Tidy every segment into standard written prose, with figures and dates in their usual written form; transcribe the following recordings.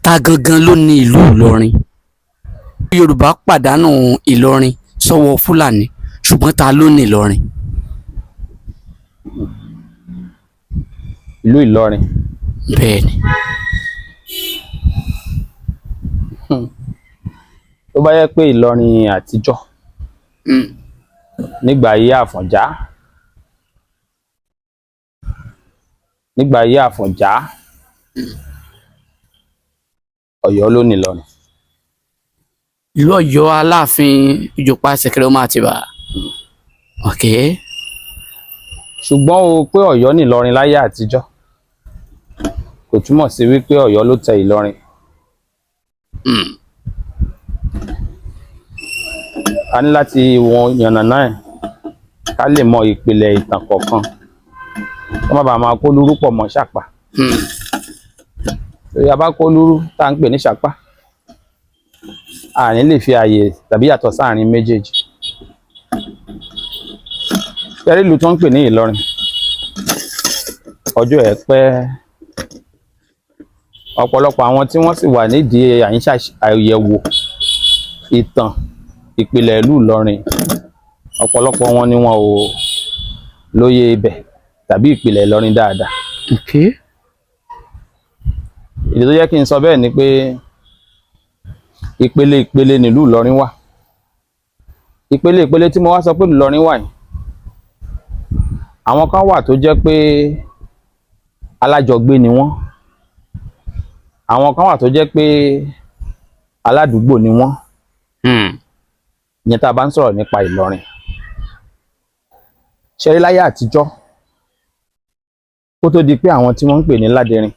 Ta gangan ló ní ìlú Ìlọrin? Yorùbá pàdánù Ìlọrin sọ́wọ́ Fúlàní, ṣùgbọ́n ta ló ní Ìlọrin? Ìlú Ìlọrin. Bẹ́ẹ̀ ni. Tó bá yẹ pé Ìlọrin àtijọ́, nígbà ayé Àfọ̀njá, nígbà ayé Àfọ̀njá, Ọ̀yọ́ ló ní Ìlọrin. Ìlú Ọ̀yọ́, Aláàfin Ìjòpá Ṣẹ̀kẹ̀rẹ̀ ọmọ Àtìbà. Ok. Ṣùgbọ́n o pé Ọ̀yọ́ ní Ìlọrin láyé àtijọ́ kò túmọ̀ sí wípé Ọ̀yọ́ ló tẹ Ìlọrin. A ní láti wọn yànnàná ẹ̀ ká lè mọ ìpìlẹ̀ ìtàn kọ̀ọ̀kan, kó má bàa máa kó lúrú pọ̀ mọ́ ṣàpà. Torí a bá kó lúrú tá à ń pè ní ṣàpà, a ní lè fi àyè tàbí yàtọ̀ sáàrin méjèèjì. Tẹ́rí ìlú tó ń pè ní Ìlọrin, ọjọ́ ẹ̀ pẹ́. Ọ̀pọ̀lọpọ̀ àwọn tí wọ́n sì wà nídìí àyẹ̀wò ìtàn ìpìlẹ̀ ìlú Ìlọrin, ọ̀pọ̀lọpọ̀ wọn ni wọn ò lóye ibẹ̀ tàbí ìpìlẹ̀ Ìlọrin dáadáa. Ok. Ìdí tó jẹ́ kí n sọ bẹ́ẹ̀ ni pé ìpele ìpele nílùú Ìlọrin wà. Ìpele ìpele tí mo wá sọ pé ìlú Ìlọrin wà yìí, àwọn kan wà tó jẹ́ pé alájọgbé ni wọ́n, àwọn kan wà tó jẹ́ pé aládùúgbò ni wọ́n. Ìyẹn tá a bá ń sọ̀rọ̀ nípa Ìlọrin. Ṣe rí láyé àtijọ́, kó tó di pé àwọn tí wọ́n ń pè ní Ládẹrin,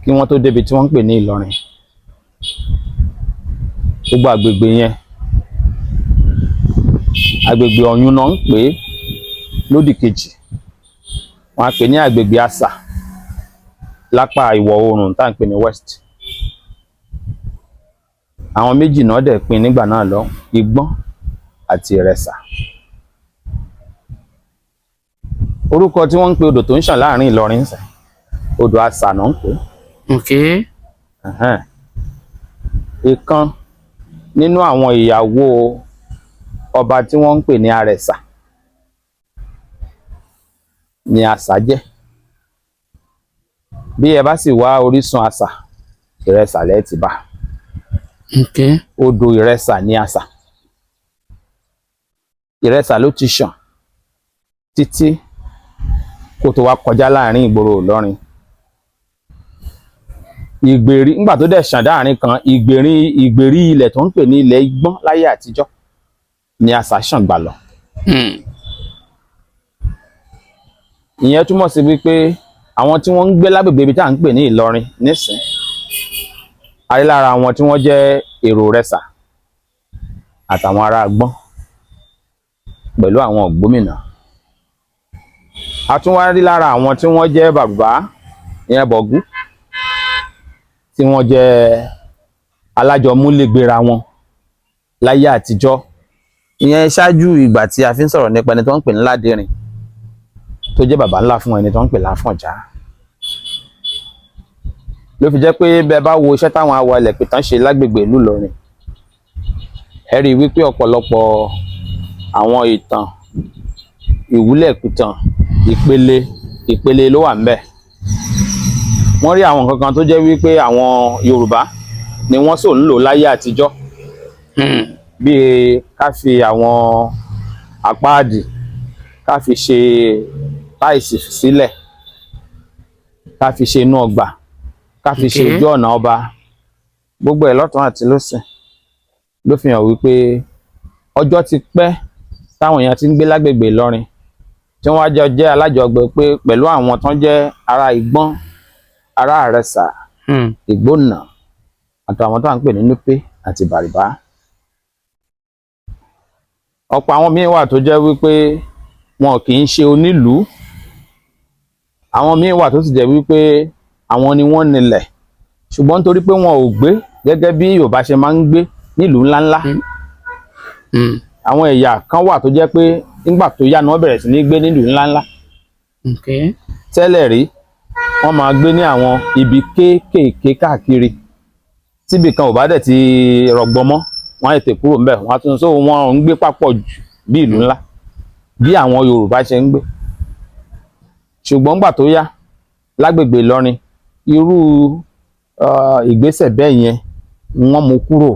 kí wọ́n tó débi tí wọ́n ń pè ní Ìlọrin, gbogbo àgbègbè yẹn, àgbègbè Ọ̀yún náà ń pè é. Lódì kejì, wọ́n á pè ní àgbègbè Àsà lápá ìwọ̀ oòrùn tá à ń pè ní west. Àwọn méjì náà dẹ̀ pín nígbà náà lọ, Ìgbọ́n àti Ìrẹsà. Orúkọ tí wọ́n ń pe odò tó ń ṣàn láàrin Ìlọrin ń sìn, odò Àsà náà ń pè é. Ok. Ẹ̀hẹ́n. Ìkan nínú àwọn ìyàwó ọba tí wọ́n ń pè ní Àrẹ̀sà ni Àsà jẹ́. Bí ẹ bá sì wá orísun Àsà, Ìrẹsà lẹ́ẹ̀ ti bá. Ok. Odò Ìrẹsà ní Àsà. Ìrẹsà ló ti ṣàn títí kó tó wá kọjá láàrin ìgboro Ìlọrin. Ìgbèrí nígbà tó dẹ̀ ṣàn dáàrin kan, ìgbèrí ilẹ̀ tó ń pè ní ilẹ̀ Igbọ́n láyé àtijọ́ ni Àsà ṣàn gbà lọ. Ìyẹn túmọ̀ sí wípé àwọn tí wọ́n ń gbé lágbègbè ibi tá à ń pè ní Ìlọrin nísìn, a rí lára àwọn tí wọ́n jẹ́ èrò Ìrẹsà àtàwọn ará Gbọ́n pẹ̀lú àwọn Ògbómìnà. A tún wá rí lára àwọn tí wọ́n jẹ́ bàbá ìyẹn Bọ̀gú, tí wọ́n jẹ́ alájọmúlégbèrà wọn láyé àtijọ́, ìyẹn ṣáájú ìgbà tí a fi ń sọ̀rọ̀ nípa ẹni tó ń pè ní Ládẹrin, tó jẹ́ bàbá ńlá fún ẹni tó ń pè láfọ̀njá. Ló fi jẹ́ pé bẹ́ẹ̀ bá wo iṣẹ́ táwọn awalẹ̀ pìtàn ṣe lágbègbè ìlú Ìlọrin, ẹ rí i wípé ọ̀pọ̀lọpọ̀ àwọn ìtàn ìwúlẹ̀ pìtàn ìpele ìpele ló wà ńbẹ̀. Wọ́n rí àwọn nǹkan kan tó jẹ́ wípé àwọn Yorùbá ni wọ́n sò ń lò láyé àtijọ́, bíi ká fi àwọn àpáàdì ká fi ṣe táìsì sílẹ̀, ká fi ṣe inú ọgbà, ká fi ṣe ojú ọ̀nà ọba, gbogbo ẹ̀ lọ́tún àti lósì ló fi hàn wípé ọjọ́ ti pẹ́ táwọn èèyàn ti ń gbé lágbègbè Ìlọrin, tí wọ́n á jọ jẹ́ alájọgbé pé pẹ̀lú àwọn tó ń jẹ́ ará Ìgbọ́n, ará Àrẹsà, Ìgbónà àtàwọn tó à ń pè ní Núpé àti Bàrìbá. Ọ̀pọ̀ àwọn míín wà tó jẹ́ wípé wọn kì í ṣe onílùú. Àwọn míín wà tó sì jẹ́ wípé àwọn ni wọ́n nílẹ̀, ṣùgbọ́n nítorí pé wọn ò gbé gẹ́gẹ́ bí Yorùbá ṣe máa ń gbé nílùú ńláńlá, àwọn ẹ̀yà kan wà tó jẹ́ pé nígbà tó yá ni wọ́n bẹ̀rẹ̀ sí ní gbé nílùú ńláńlá. Tẹ́lẹ̀ rí, Wọ́n máa gbé ní àwọn ibi kéékèèké káàkiri. Tíbi kan ò bá dẹ̀ ti rọgbọ mọ́, wọ́n á tètè kúrò ńbẹ̀, wọ́n á tún so wọ́n ń gbé papọ̀ jù bí ìlú ńlá bí àwọn Yorùbá ṣe ń gbé. Ṣùgbọ́n gbà tó yá, lágbègbè Ìlọrin, irú ìgbésẹ̀ bẹ́ẹ̀ yẹn wọ́n mú kúrò.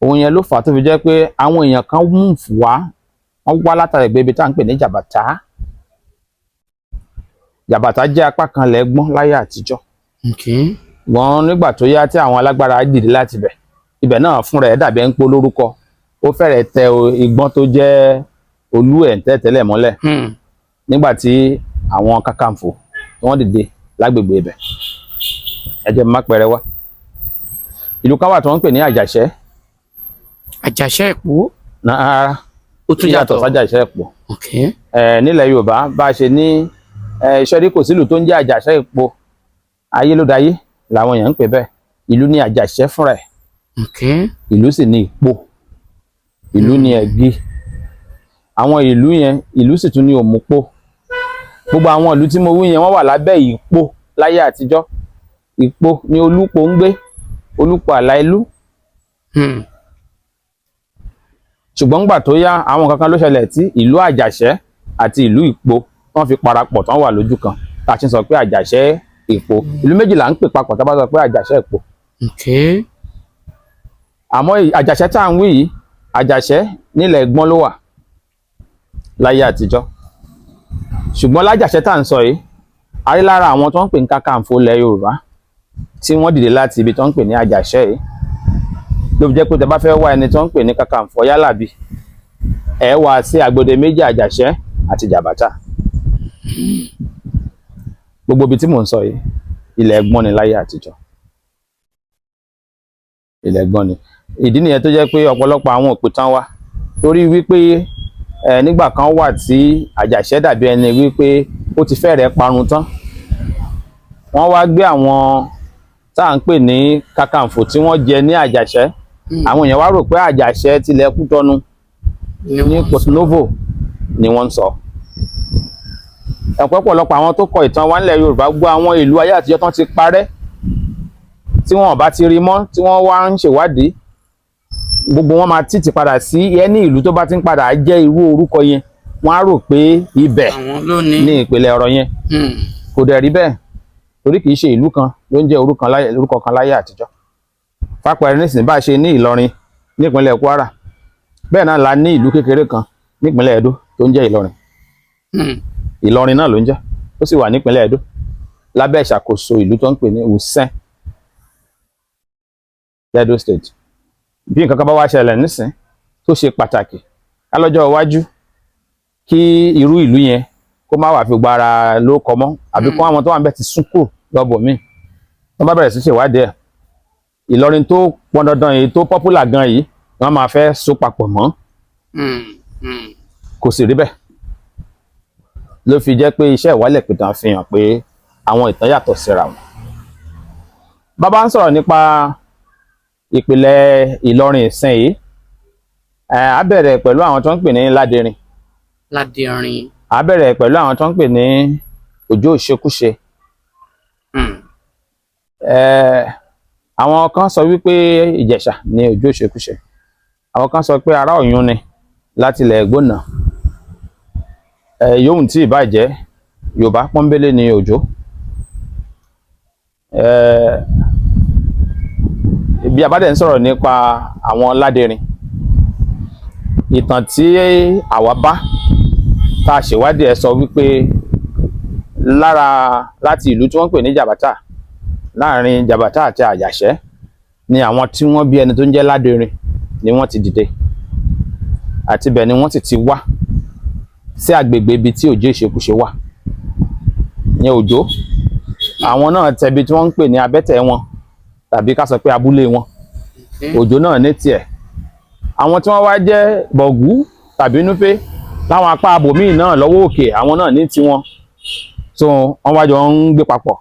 Òun yẹn ló fà á tó fi jẹ́ pé àwọn èèyàn kan mú wá, wọ́n wá látàrí ìgbé ibi tá à ń pè ní Jàbàtà. Jàbàtà jẹ́ apá kan lẹ́gbọ́n láyé àtijọ́. Wọ́n nígbà tó yá tí àwọn alágbára dìde láti ibẹ̀, ibẹ̀ náà fúnra ẹ̀ dàbí ẹ̀ ń pọ̀ lórúkọ, ó fẹ́rẹ̀ tẹ Ìgbọ́n tó jẹ́ olú ẹ̀ ń tẹ́tẹ́lẹ̀ mọ́lẹ̀. Nígbà tí àwọn kakanfò tí wọ́n dìde lágbègbè ibẹ̀, ẹ jẹ́ má pẹrẹ wá, ìlú kan wà tí wọ́n ń pè ní Àjàṣẹ́. Àjàṣẹ́ Ìpó? Náà rárá. Ó tún yàtọ̀ yàtọ̀. sájàṣẹ́ Ìpó. Ok. Nílẹ̀ Yorùbá, bá a ṣe ní ìṣẹ́rí, kò sílùú tó ń jẹ́ Àjàṣẹ́ Ìpó. Ayé ló dayé làwọn èèyàn ń pè bẹ́ẹ̀. Ìlú ní Àjàṣẹ́ fúnra ẹ̀. Ìlú sì ní Ìpó, ìlú ní Ẹ̀gí, àwọn ìlú yẹn, ìlú sì tún ní Òmùpó. Gbogbo àwọn ìlú tí mo wí yẹn, wọ́n wà lábẹ́ Ìpó láyé àtijọ́. Ìpó ní Olúpo ń gbé, Olúpo àlà ìlú. Ṣùgbọ́n ńgbà tó yá, àwọn kankan ló ṣẹlẹ̀ tí ìlú Àjàṣẹ́ àti ìlú Ìpó wọ́n fi parapọ̀ tán wà lójú kan, tá a ṣe ń sọ pé Àjàṣẹ́ Ìpó. Ìlú méjìlá ń pè papọ̀ tá a bá sọ pé Àjàṣẹ́ Ìpó. Àmọ́ Àjàṣẹ́ tá à ń wí yìí, Àjàṣẹ́ nílẹ̀ Ẹ̀gbọ́n ló wà láyé àtijọ́. Ṣùgbọ́n lájàṣẹ́ tá à ń sọ yìí, a rí lára àwọn tó ń pè ní Kakanfò ilẹ̀ Yorùbá tí wọ́n dìde láti ibi tó ń pè ní Àjàṣẹ́ yìí. Ló fi jẹ́ pé tẹ́ bá fẹ́ wá ẹni tó ń pè ní Kakanfò Yálàbí, ẹ wá sí agbede méjì, Àjàṣẹ́ àti Jàbàtà. Gbogbo ibi tí mò ń sọ yìí, ilẹ̀ Ẹ̀gbọ́n ni láyé àtijọ́, ilẹ̀ Ẹ̀gbọ́n ni. Ìdí nìyẹn tó jẹ́ pé ọ̀pọ̀lọpọ̀ àwọn òpìtàn wa, torí wípé nígbà kan wà tí Àjàṣẹ́ dàbí ẹni wípé ó ti fẹ́rẹ̀ẹ́ parun tán, wọ́n wá gbé àwọn tá à ń pè ní Kakanfò tí wọ́n jẹ ní Àjàṣẹ́. Àwọn èèyàn wá rò pé Àjàṣẹ́ tilẹ̀ Kútọ́nù ní ní Porto Novo ni wọ́n ń sọ. Ẹ̀pọ̀ ọ̀pọ̀lọpọ̀ àwọn tó kọ ìtàn wa nílẹ̀ Yorùbá, gbọ́ àwọn ìlú ayé àtijọ́ tán ti parẹ́, tí wọ́n bá ti rí mọ́, tí wọ́n wá ń ṣèwádìí, gbogbo wọn máa títì padà sí ẹni ìlú tó bá ti ń padà jẹ́ irú orúkọ yẹn, wọ́n á rò pé ibẹ̀ àwọn ló ní. ní ìpìlẹ̀ ọ̀rọ̀ yẹn. Kò dẹ̀ rí bẹ́ẹ̀, torí kìí ṣe ìlú kan ló ń jẹ́ orúkọ kan láyé àtijọ́. Fápẹẹrẹ nísìnyí, bá a ṣe ní Ìlọrin nípínlẹ̀ Kwara, bẹ́ẹ̀ náà la ní ìlú kékeré kan nípínlẹ̀ Ẹdó tó ń jẹ́ Ìlọrin. Ìlọrin náà ló ń jẹ́, ó sì wà nípínlẹ̀ Ẹdó lábẹ́ ìṣàkóso ìlú tó ń pè ní Ùsẹ́n, Edo State. Bí nǹkan kan bá wá ṣẹlẹ̀ nísìn tó ṣe pàtàkì kálọ́jọ́ iwájú, kí irú ìlú yẹn kó má wàá fi gba ara ló kọ mọ́, àbí kó àwọn tó wà níbẹ̀ ti sún kúrò lọ́bọ̀ míì, wọ́n bá bẹ̀rẹ̀ sí ṣèwádìí ẹ̀, Ìlọrin tó pọn dandan yìí, tó popular gan yìí, wọ́n máa fẹ́ so papọ̀ mọ́. Kò sì rí bẹ́ẹ̀. Ló fi jẹ́ pé iṣẹ́ ìwálẹ̀ pìtàn fi hàn pé àwọn ìtàn yàtọ̀ síra wọn. Bàbá ń sọ̀rọ̀ nípa ìpìlẹ̀ Ìlọrin ìsìn yìí, á bẹ̀rẹ̀ pẹ̀lú àwọn tó ń pè ní Ládẹrin. Ládẹrin. Á bẹ̀rẹ̀ pẹ̀lú àwọn tó ń pè ní Òjó Òṣekúṣe. Àwọn kan sọ wípé Ìjẹ̀ṣà ni Òjó Òṣekúṣe, àwọn kan sọ pé ará Ọ̀yún ni láti ilẹ̀ Ẹ̀gbónà. Yòówù tí ìbàjẹ́, Yorùbá pọ́nbélé ni Òjó. Bí a bá dẹ̀ ń sọ̀rọ̀ nípa àwọn Ládẹrin, ìtàn tí àwa bá tá a ṣèwádìí ẹ̀ sọ wípé lára láti ìlú tí wọ́n ń pè ní Jàbátà, láàrin Jàbátà àti Àjàṣẹ́ ni àwọn tí wọ́n bí ẹni tó ń jẹ́ Ládẹrin ni wọ́n ti dìde, àti ibẹ̀ ni wọ́n sì ti wá sí àgbègbè ibi tí Òjó Ìṣekúṣe wà ní Òjó. Àwọn náà tẹbi tí wọ́n ń pè ní Abẹ́tẹ̀ wọn, tàbí ká sọ pé abúlé wọn. Òjó náà ní tiẹ̀. Àwọn tí wọ́n wá jẹ́ Bọ̀gú tàbí Núpé láwọn apá abòmíì náà lọ́wọ́ òkè, àwọn náà ní tiwọn. So wọ́n wá jọ ń gbé papọ̀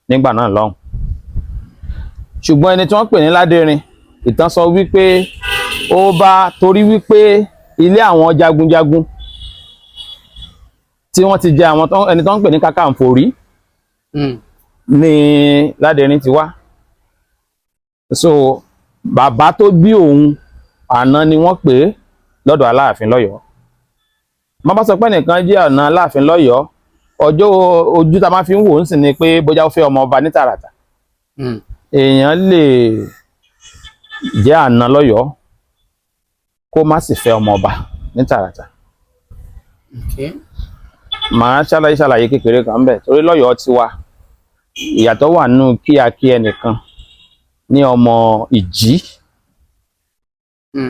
nígbà náà lọ́hùn. Ṣùgbọ́n ẹni tí wọ́n pè ní Ládẹrin, ìtàn sọ wípé ó bá torí wípé ilé àwọn jagunjagun tí wọ́n ti jẹ àwọn ẹni tó ń pè ní Kakanfò rí. Ní Ládẹrin ti wá. So bàbá tó bí òun, àná ni wọ́n pè é lọ́dọ̀ Aláàfin lọ́yọ̀ọ́. Má bá sọ pé nìkan jẹ́ ọ̀nà Aláàfin lọ́yọ̀ọ́, ọjọ́ ojú tá a máa fi ń wò ó sì ni pé bóyá ó fẹ́ ọmọ ọba ní tààràtà. Èèyàn lè jẹ́ àna lọ́yọ̀ọ́ kó má sì fẹ́ ọmọ ọba ní tààràtà. Màá ṣàlàyé ṣàlàyé kékeré kan bẹ̀, torí lọ́yọ̀ọ́ tiwa, ìyàtọ̀ wà nínú kí a kí ẹnìkan ní ọmọ ìjí,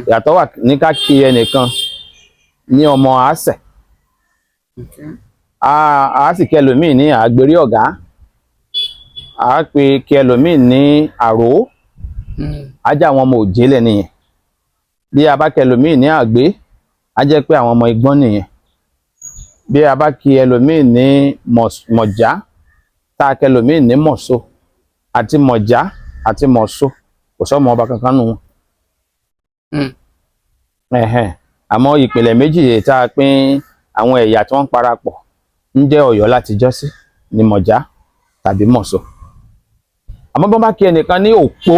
ìyàtọ̀ wà ní ká kí ẹnìkan ní ọmọ àásẹ̀. A sì kí ẹlòmíì ní àgbérí ọ̀gá, a pè kí ẹlòmíì ní àró. Á jẹ́ àwọn ọmọ òjé lẹ̀ nìyẹn. Bí a bá kí ẹlòmíì ní àgbé, á jẹ́ pé àwọn ọmọ igbọ́n nìyẹn. Bí a bá kí ẹlòmíì ní mọ̀já, tá a kí ẹlòmíì ní mọ̀ṣó, àti mọ̀já àti mọ̀ṣó, kò sọ́mọ ọba kankan nù wọn. Ẹ̀hẹ̀n. Àmọ́ ìpìlẹ̀ méjì tá a pín àwọn ẹ̀yà tí wọ́n ń parapọ̀ ń jẹ́ Ọ̀yọ́ látijọ́ sí ní mọ̀já tàbí mọ̀ṣó. Àmọ́ bí wọ́n bá kí ẹnìkan ní òpó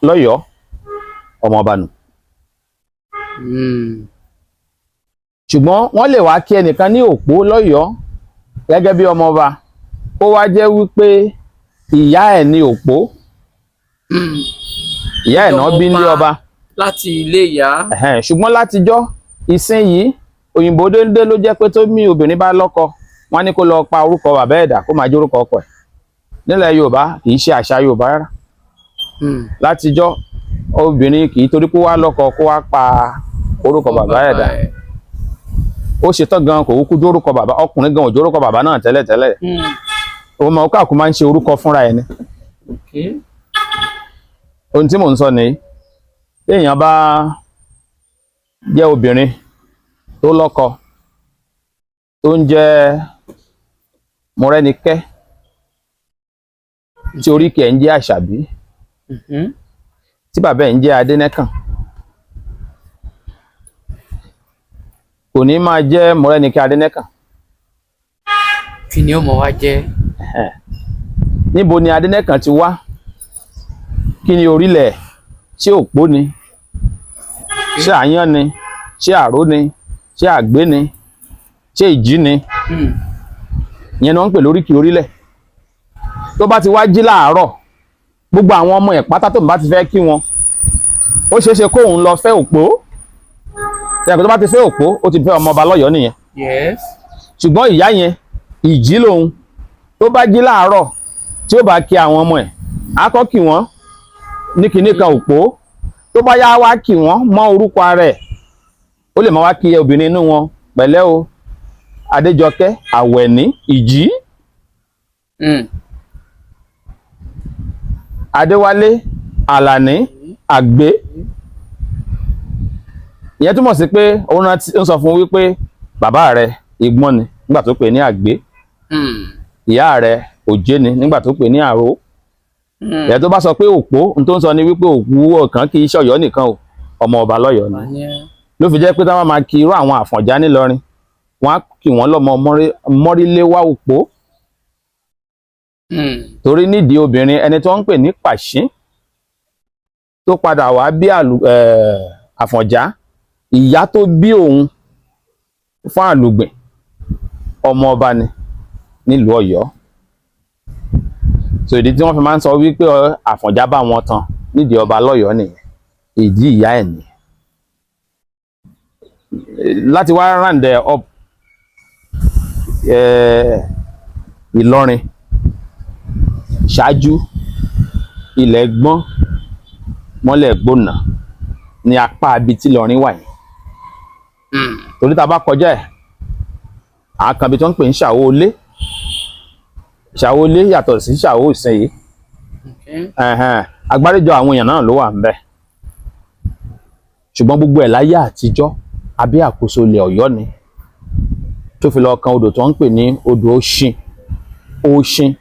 lọ́yọ̀ọ́, ọmọ ọba nù. Ṣùgbọ́n wọ́n lè wá kí ẹnìkan ní òpó lọ́yọ̀ọ́ gẹ́gẹ́ bí ọmọ ọba, kó wá jẹ́ wípé ìyá ẹ̀ ní òpó. Ìyá ẹ̀ náà bí nílé ọba. Láti ilé ìyá. Ẹ̀hẹ́n, ṣùgbọ́n látijọ́, ìsìn yìí, òyìnbó déndé ló jẹ́ pé tó mí obìnrin bá lọ́kọ, wọ́n á ní kó lọ pa orúkọ bàbá ẹ̀dà, kó máa jẹ́ orúkọ ọkọ ẹ̀. Nílẹ̀ Yorùbá, kì í ṣe àṣà Yorùbá rárá. Látijọ́, obìnrin kì í torí pé wá lọ́kọ kó wá pa orúkọ bàbá ẹ̀dà. Ó ṣetán gan, kò kúkú jórúkọ bàbá. Ọkùnrin gan ò jórúkọ bàbá náà tẹ́lẹ̀tẹ́lẹ̀. Ó mọ káàkó máa ń ṣe orúkọ fúnra ẹ̀ ni. Ohun tí mò ń sọ nìyí: téèyàn bá jẹ́ obìnrin tó lọ́kọ tó ń jẹ́ Mọ́rẹ́nikẹ́, tí oríkì ẹ̀ ń jẹ́ Àṣàbí, tí bàbá ẹ̀ ń jẹ́ Adénẹ́kàn, kò ní máa jẹ́ Mọ́rẹ́nikẹ́ Adénẹ́kàn. Kí ni ó mọ̀ wá jẹ́? Níbo ni Adénẹ́kàn ti wá? Kí ni orílẹ̀? Ṣé òpó ni? Ṣé àyán ni? Ṣé àró ni? Ṣé àgbé ni? Ṣé ìjí ni? Ìyẹn ni wọ́n ń pè lóríkì orílẹ̀. Tó bá ti wá jí láàárọ̀, gbogbo àwọn ọmọ ẹ̀ pátá tó bá ti fẹ́ kí wọn, ó ṣeé ṣe kóun lọ fẹ́ òpó. Ṣe tó bá ti fẹ́ òpó, ó ti fẹ́ ọmọ ọba lọ́yọ̀ọ́ nìyẹn. Ṣùgbọ́n ìyá yẹn, ìjí lòun. Tó bá jí láàárọ̀, tí ó bá kí àwọn ọmọ ẹ̀, á kọ́ kí wọ́n ní kinní kan òpó. Tó bá yá, wá kí wọ́n mọ́ orúkọ ara ẹ̀. Ó lè máa wá kí obìnrin inú wọn: "Pẹ̀lẹ́ o, Adéjọkẹ́ Àwẹ̀ní Ìjí." Adéwálé Àlàní Àgbé. Ìyẹn túmọ̀ sí pé òun rántí ń sọ fún wípé bàbá rẹ̀ Ìgbọ́n ni nígbà tó pè ní Àgbé. Ìyá rẹ̀ Òjé ni nígbà tó pè ní Àró. Ìyẹn tó bá sọ pé òpó, n tó ń sọ ni wípé òkú ọ̀kan kì í ṣọ̀yọ́ nìkan o, ọmọ ọba lọ́yọ̀ọ́ ni. Ló fi jẹ́ pé táwọn máa kí irú àwọn Àfọ̀njá nílọrin, wọ́n á kí wọ́n lọ́mọ Mọ́ríléwá Òpó. Torí nídìí obìnrin, ẹni tó ń pè ní Pàṣín tó padà wá bí Àfọ̀njá, ìyá tó bí òun fún Àlùgbìn, ọmọ ọba ni nílùú Ọ̀yọ́. So ìdí tí wọ́n fi máa ń sọ wípé Àfọ̀njá bá wọn tán nídìí ọba lọ́yọ̀ọ́ nìyẹn. Ìdí ìyá ẹ̀ nìyẹn. Láti wá round ẹ̀ up, Ìlọrin ṣáájú, ilẹ̀ gbọ́n mọ́lẹ̀ gbóná ní apá ibi tí Ìlọrin wà yìí. Torí tá a bá kọjá ẹ̀, àkànbí tó ń pè ní Ṣàwọlé. Ṣàwọlé yàtọ̀ sí Ṣàwó ìsinyìí. Ẹ̀hẹ̀n, agbáríjọ àwọn èèyàn náà ló wà ń bẹ̀, ṣùgbọ́n gbogbo ẹ̀ láyé àtijọ́, abẹ́ àkóso ilẹ̀ Ọ̀yọ́ ni, tó fi lọ kan odò tó ń pè ní odò Ọ̀ṣin. Ọ̀ṣin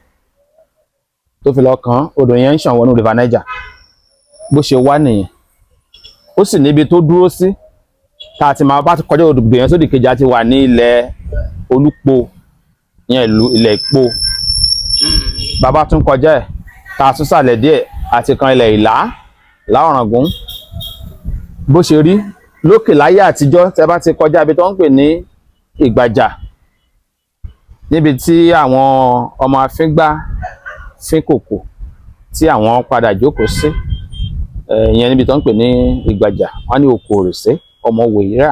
tó fi lọ kan odò yẹn ń ṣàn wọnú River Niger. Bó ṣe wá nìyẹn. Ó sì níbi tó dúró sí tá a ti máa bá ti kọjá odò yẹn sódì kejì, a ti wà ní ilẹ̀ Olúpo yẹn, ìlú ilẹ̀ Ìpó. Bàbá tún kọjá ẹ̀, tá a tún sàlẹ̀ díẹ̀ àti kan ilẹ̀ Ìlá Láọ̀ràngún. Bó ṣe rí lókè láyé àtijọ́, tẹ́ bá ti kọjá ibi tó ń pè ní Ìgbàjà, níbi tí àwọn ọmọ afíngbá fín kòkò tí àwọn padà jókòó sí, ìyẹn níbi tó ń pè ní Ìgbàjà, wọ́n ní oko òrìṣẹ ọmọ wòyíra,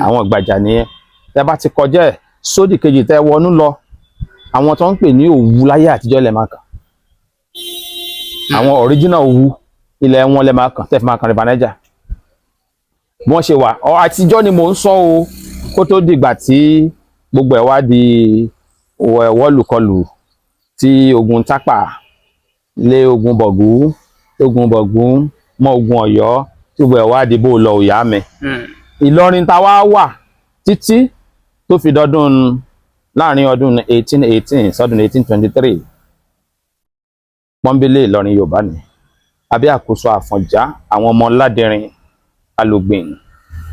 àwọn Ìgbàjà nìyẹn. Tẹ́ bá ti kọjá ẹ̀ sódì kejì, tẹ́ wọnú lọ, àwọn tó ń pè ní Òwu láyé àtijọ́ lẹ máa kàn, àwọn original Òwu, ilẹ̀ wọn lẹ máa kàn tẹ́ fi máa kàn River Niger. Bí wọ́n ṣe wà ọ àtijọ́ ni mò ń sọ o, kó tó dìgbà tí gbogbo ẹ̀ wá di wọ́lùkọlù, tí ogun Tápà lé ogun Bọ̀gú, ogun Bọ̀gú mọ́ ogun Ọ̀yọ́, tí gbogbo ẹ̀ wá di bó lọ òyà mi. Ìlọrin ta wá wà títí tó fi dọdún láàrin ọdún 1818 sọdún 1823. Pọ́nbélé Ìlọrin Yorùbá ni, abẹ́ àkóso Àfọ̀njá, àwọn ọmọ Ládẹrin, Alògbìn,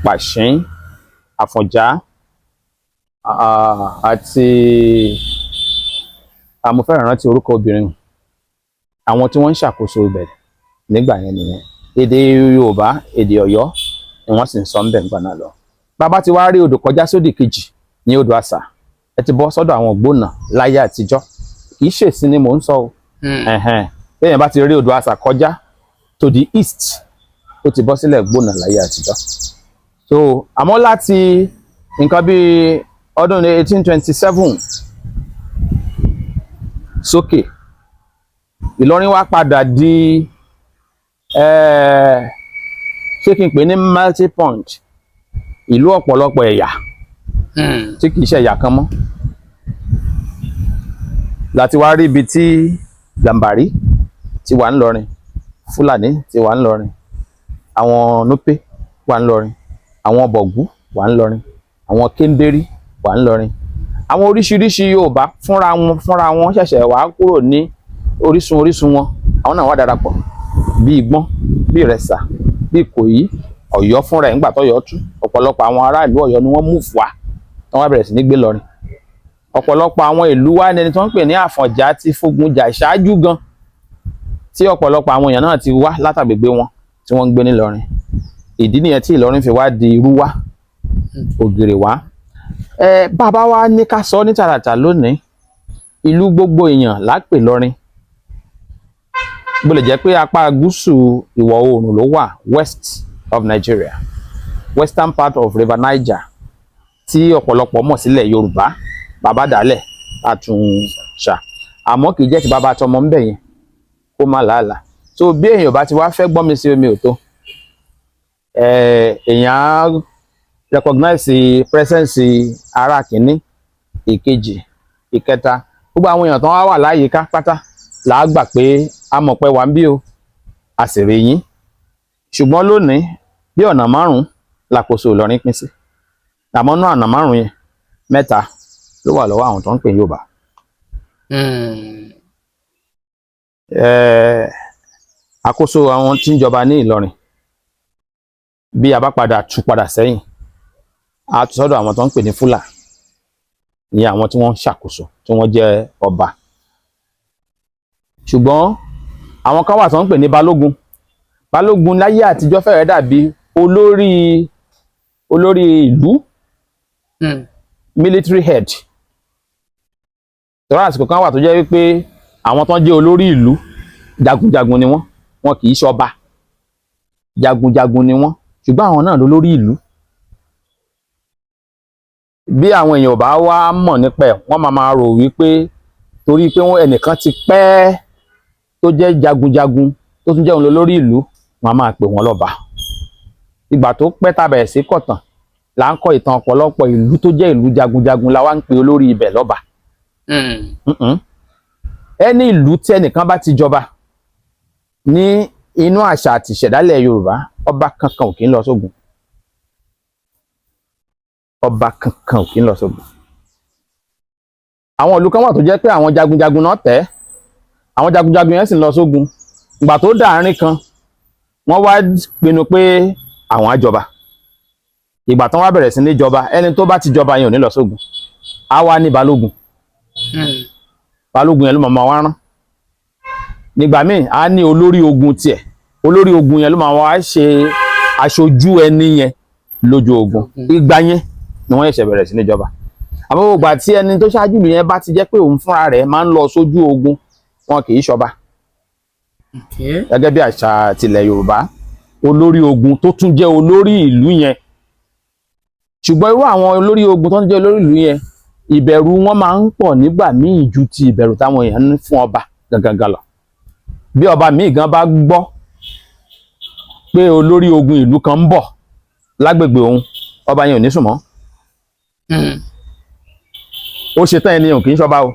Pàṣín, Àfọ̀njá àti mo fẹ́ràn rántí orúkọ obìnrin àwọn tí wọ́n ń ṣàkóso ibẹ̀ nígbà yẹn nìyẹn. Èdè Yorùbá, èdè Ọ̀yọ́ ni wọ́n sì ń sọ ńbẹ̀ nígbà náà lọ. Bàbá ti wá rí odò kọjá sódì kejì ní odò Àṣà, ẹ ti bọ́ sọ́dọ̀ àwọn Ògbónà láyé àtijọ́. Kì í ṣèsìn ni mò ń sọ o. Ẹ̀hẹ̀n. Téèyàn bá ti rí odò Àṣà kọjá to the east, ó ti bọ́ sílẹ̀ Gbónà láyé àtijọ́. So àmọ́ láti nǹkan bíi ọdún 1827 sókè, Ìlọrin wá padà di ṣé kí n pè ní melting point, ìlú ọ̀pọ̀lọpọ̀ ẹ̀yà tí kìí ṣe ẹ̀yà kan mọ́. Láti wá rí ibi tí Gàmbàrí ti wà ńlọrin, Fúlàní ti wà ńlọrin, àwọn Núpé wà ńlọrin, àwọn Bọ̀gú wà ńlọrin, àwọn Kéńbérí wà ńlọrin, àwọn oríṣiríṣi Yorùbá fúnra wọn ṣẹ̀ṣẹ̀ wá kúrò ní orísun orísun wọn, àwọn náà wá darapọ̀ bí Ìgbọ́n, bí Ìrẹsà, bí Ìkòyí, Ọ̀yọ́ fúnra ẹ̀. Ńgbà tọ́yọ́ tú, ọ̀pọ̀lọpọ̀ àwọn aráàlú Ọ̀yọ́ ni wọ́n move wá, tí wọ́n bẹ̀rẹ̀ sí ní gbé lọrin. Ọ̀pọ̀lọpọ̀ àwọn ìlú wa ní ẹni tí wọ́n ń pè ní Àfọ̀njá ti fogun jà ṣáájú gan, tí ọ̀pọ̀lọpọ̀ àwọn èèyàn náà ti wá látàgbègbè wọn tí wọ́n ń gbé nílọrin. Ìdí nìyẹn tí Ìlọrin fi wá di irú wá ògèrè wá. Ẹ bàbá wa ní ká sọ ní tààràtà lónìí, ìlú gbogbo èèyàn lápè lọrin, bó lè jẹ́ pé apá gúúsù ìwọ̀ oòrùn ló wà, west of Nigeria, western part of River Niger, tí ọ̀pọ̀lọpọ̀ mọ̀ sílẹ̀ Yorùbá, bàbá dálẹ̀ àtúnṣà, àmọ́ kì í jẹ́ ti bàbá tọmọ ńbẹ̀ yẹn kó má làálàá. So bí èèyàn bá ti wá fẹ́ gbọ́n mi sí omi ò tó, èèyàn á recognize presence ara kìíní, ìkejì, ìkẹta, gbogbo àwọn èèyàn tó wá wà láyìíká pátá là á gbà pé a mọ̀ pé wà ń bí o, a sì rí yín. Ṣùgbọ́n lónìí, bí ọ̀nà márùn-ún làkóso Ìlọrin pín sí, àmọ́ náà ọ̀nà márùn-ún yẹn, mẹ́ta ló wà lọ́wọ́ àwọn tó ń pè ní Yorùbá. Àkóso àwọn tí ń jọba ní Ìlọrin, bí a bá padà tú padà sẹ́yìn, a tún sọ́dọ̀ àwọn tó ń pè ní Fúlà ní àwọn tí wọ́n ń ṣàkóso, tí wọ́n jẹ́ ọba. Ṣùgbọ́n àwọn kan wà tó ń pè ní balógun. Balógun láyé àtijọ́ fẹ́rẹ̀ dàbí olórí ìlú, military head. Tọ́lá àsìkò kan wà tó jẹ́ wípé àwọn tó ń jẹ́ olórí ìlú, jagunjagun ni wọ́n, wọn kì í ṣọba, jagunjagun ni wọ́n, ṣùgbọ́n àwọn náà lólórí ìlú. Bí àwọn èèyàn ò bá wá mọ̀ nípa ẹ̀, wọ́n máa máa rò wípé torí pé wọ́n ẹnìkan ti pẹ́ tó jẹ́ jagunjagun, tó tún jẹ́ òun lólórí ìlú, wọ́n á máa pè wọ́n lọ́ba. Ìgbà tó pẹ́ tá bẹ̀rẹ̀ sí kọ̀tàn là ń kọ ìtàn ọ̀pọ̀lọpọ̀ ìlú tó jẹ́ ìlú jagunjagun la wá ń pe olórí ibẹ̀ lọ́ba. Ẹni ìlú tí ẹnìkan bá ti jọba ní inú àṣà àti ìṣẹ̀dálẹ̀ Yorùbá, ọba kankan ò kí ń lọ sógun, ọba kankan ò kí ń lọ sógun. Àwọn ìlú kan wà tó jẹ́ pé àwọn jagunjagun náà tẹ̀, àwọn jagunjagun yẹn sì ń lọ sógun. Ìgbà tó dàárín kan, wọ́n wá pinnu pé àwọn á jọba. Ìgbà tán wá bẹ̀rẹ̀ sí ní jọba, ẹni tó bá ti jọba yẹn ò ní lọ sógun, á wá ní balógun. Balógun yẹn ló máa wá rán Nígbà míì, á ní olórí ogun tiẹ̀. Olórí ogun yẹn ló máa wá ṣe aṣojú ẹni yẹn lójú ogun. Ìgbà yẹn ni wọ́n ṣẹ̀ṣẹ̀ bẹ̀rẹ̀ sí níjọba. Àmọ́ gbogbo ìgbà tí ẹni tó ṣáájú ìlú yẹn bá ti jẹ́ pé òun fúnra rẹ̀ máa ń lọ sójú ogun, wọn kì í ṣọba. Gẹ́gẹ́ bí àṣà tilẹ̀ Yorùbá, olórí ogun tó tún jẹ́ olórí ìlú yẹn. Ṣùgbọ́n irú àwọn olórí ogun tó ń jẹ́ olórí ìlú yẹn, ìbẹ̀rù wọn máa ń pọ̀ nígbà míì ju ti ìbẹ̀rù táwọn èèyàn ní fún ọba gangan lọ. Bí ọba míì gan bá gbọ́ pé olórí ogun ìlú kan ń bọ̀ lágbègbè òun, ọba yẹn ò ní sùn mọ́. Ó ṣe tán, ẹni ò kì í ṣọba o,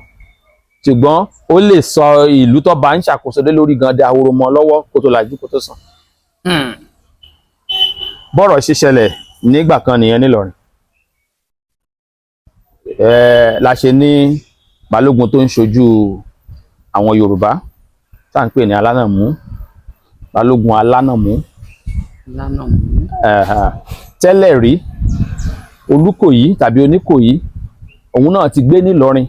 ṣùgbọ́n ó lè sọ ìlú tó bá ń ṣàkóso lé lórí gan dahoro mọ́ lọ́wọ́ kó tó lajú kó tó sàn. Bọ́rọ̀ ṣe ṣẹlẹ̀ nígbà kan nìyẹn nílọrin. La ṣe ní balógun tó ń ṣojú àwọn Yorùbá tá à ń pè ní Alánàmú, Balógun Alánàmú. Lánàá mú. Tẹ́lẹ̀ rí, Olúkòyí tàbí Oníkòyí, òun náà ti gbé nílọrin.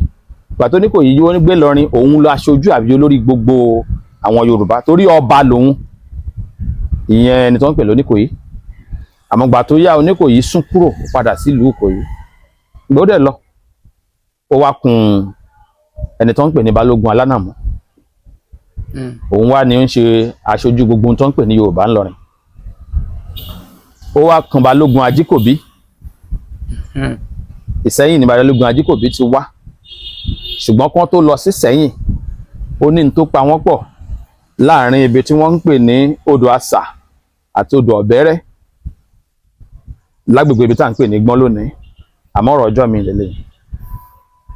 Ìgbà tó Oníkòyí yóò gbé lọrin, òun lọ aṣojú àbí olórí gbogbo àwọn Yorùbá, torí ọba lòun, ìyẹn ẹni tó ń pè lóníkòyí. Àmọ́ gbà tó yá, Oníkòyí sún kúrò, ó padà sílùú Ìkòyí. Gbọ́dọ̀ lọ, ó wá kun ẹni tó ń pè ní Balógun Alánàmú. Òun wá ní ń ṣe aṣojú gbogbo ohun tó ń pè ní Yorùbá ńlọrin. Ó wá kan Balógun Ajíkòbí. Ìsẹ́yìn ní Balógun Ajíkòbí ti wá, ṣùgbọ́n kán tó lọ sí Sẹ́yìn, ó ní n tó pa wọ́n pọ̀ láàrin ibi tí wọ́n ń pè ní odò Àṣà àti odò Ọ̀bẹ́rẹ́, lágbègbè ibi tá à ń pè ní Gbọ́n lónìí. Àmọ́ ọ̀rọ̀ ọjọ́ mi lélẹ̀,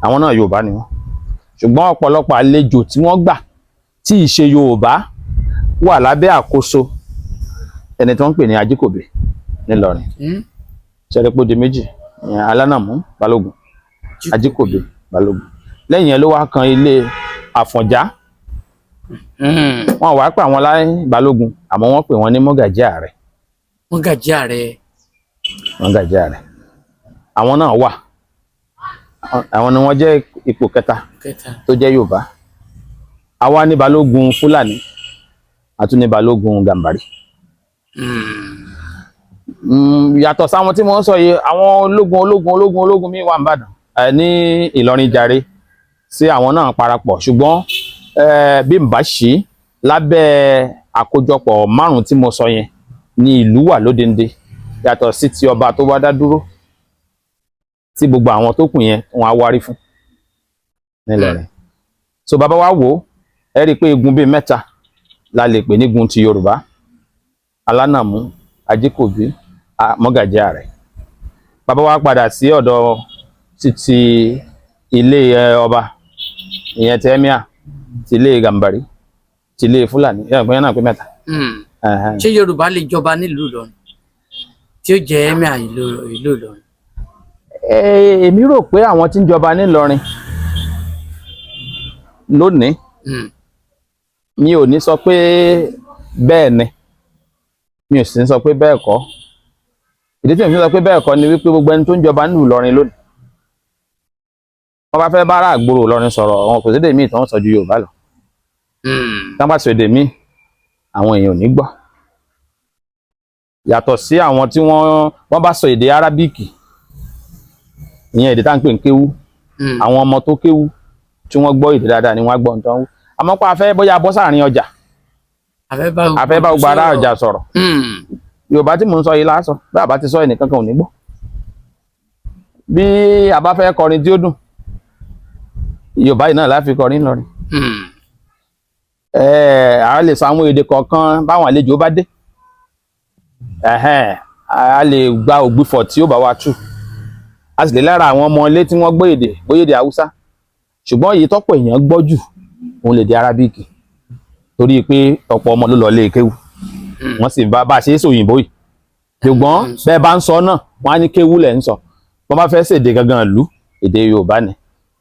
àwọn náà Yorùbá ni wọ́n, ṣùgbọ́n ọ̀pọ̀lọpọ̀ àlejò tí wọ́n gbà tí ì ṣe Yorùbá wà lábẹ́ àkóso ẹni tí wọ́n ń pè ní Ajíkòbí nílọrin. Ṣẹlẹpọdé méjì ìyẹn, Alánàmú balógun, Ajíkòbí balógun. Lẹ́yìn yẹn ló wá kan ilé Àfọ̀njá. Wọn wàá pè àwọn láì balógun, àmọ́ wọ́n pè wọ́n ní mọ́gàjí ààrẹ. Mọ́gàjí ààrẹ. Mọ́gàjí ààrẹ, àwọn náà wà. Àwọn ni wọ́n jẹ́ ipò kẹta kẹta tó jẹ́ Yorùbá. Àwa ní balógun Fúlàní, àtún ní balógun Gàmbàrí. Yàtọ̀ sáwọn tí mo ń sọ yìí, àwọn ológun ológun ológun ológun míì wà ń Ìbàdàn, ní Ìlọrin jàre, sí àwọn náà parapọ̀. Ṣùgbọ́n bí n bá ṣí lábẹ́ àkójọpọ̀ márùn tí mo sọ yẹn ní ìlú wà lódende, yàtọ̀ sí ti ọba tó wá dá dúró tí gbogbo àwọn tó kù yẹn wọn á wárí fún nílọrin. So bàbá wa wò ó, ẹ rí i pé igun bíi mẹ́ta la lè pè nígun ti Yorùbá: Alánàmú, Ajíkòbí, Mọ́gàjí ààrẹ. Bàbá wa padà sí ọ̀dọ̀ títí ilé ọba, ìyẹn ti emir, ti ilé Gàmbàrí, ti ilé Fúlàní, ẹ pé yẹn náà pé mẹ́ta. Ẹhẹ́n. Ṣé Yorùbá lè jọba nílùú Ìlọrin tí ó jẹ́ emir ìlú Ìlọrin? Èmi rò pé àwọn tí ń jọba nílọrin lónìí, mi ò ní sọ pé bẹ́ẹ̀ ni, mi ò sì ní sọ pé bẹ́ẹ̀ kọ́. Ìdí tí mi fi sọ pé bẹ́ẹ̀ kọ́ ni wípé gbogbo ẹni tó ń jọba nílùú Ìlọrin lónìí, wọ́n bá fẹ́ bá ará àgbòrò Ìlọrin sọ̀rọ̀, wọn kò sédè míì tí wọ́n sọ ju Yorùbá lọ. Tí wọ́n bá sọ èdè míì, àwọn èèyàn ò ní gbọ́, yàtọ̀ sí àwọn tí wọ́n bá sọ èdè Arábíkì, ìyẹn èdè tá à ń pè ní kéwú. Àwọn ọmọ tó kéwú tí wọ́n gbọ́ èdè dáadáa ni wọ́n á gbọ́ nǹkan wú. Àmọ́ pé a fẹ́ bóyá bọ́ sáàrin ọjà, àfẹ́ bá a fẹ́ bá gbogbo ará ọjà sọ̀rọ̀, Yorùbá tí mò ń sọ yìí lásán. Bí a bá ti sọ, ẹnìkan kan ò ní gbọ́. Bí a bá fẹ́ kọrin tí ó dùn, Yorùbá yìí náà la fi kọrin lọrin. A lè sọ àwọn èdè kọ̀ọ̀kan báwọn àlejò bá dé. Ẹ̀hẹ́n, a lè gba ògbufọ̀ tí ó bá wa tú, a sì lè lára àwọn ọmọ ilé tí wọ́n gbọ́ èdè, bóyá èdè Haúsá. Ṣùgbọ́n èyí tọ́pọ̀ èèyàn gbọ́ jù, òun lè dé Arábíkì, torí pé ọ̀pọ̀ ọmọ ló lọ lé kéwú. Wọ́n sì bá a ṣe é sòyìnbó yìí, ṣùgbọ́n bẹ́ẹ̀ bá ń sọ náà, wọ́n á ní kéwú lẹ̀ ń sọ. Wọ́n bá fẹ́ ṣèdè gangan ìlú, èdè Yorùbá ni.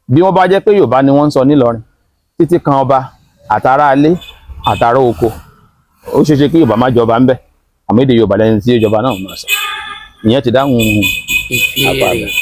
Bí wọ́n bá jẹ́ pé Yorùbá ni wọ́n ń sọ nílọrin, títí kan ọba àtàrà alé àtàrà oko, ó ṣeé ṣe kí Yorùbá má jọba ń bẹ̀, àmọ́ èdè Yorùbá lẹ́ni tí ìjọba náà máa sọ. Ìyẹn ti dáhùn apá ìbéèrè. rẹ̀.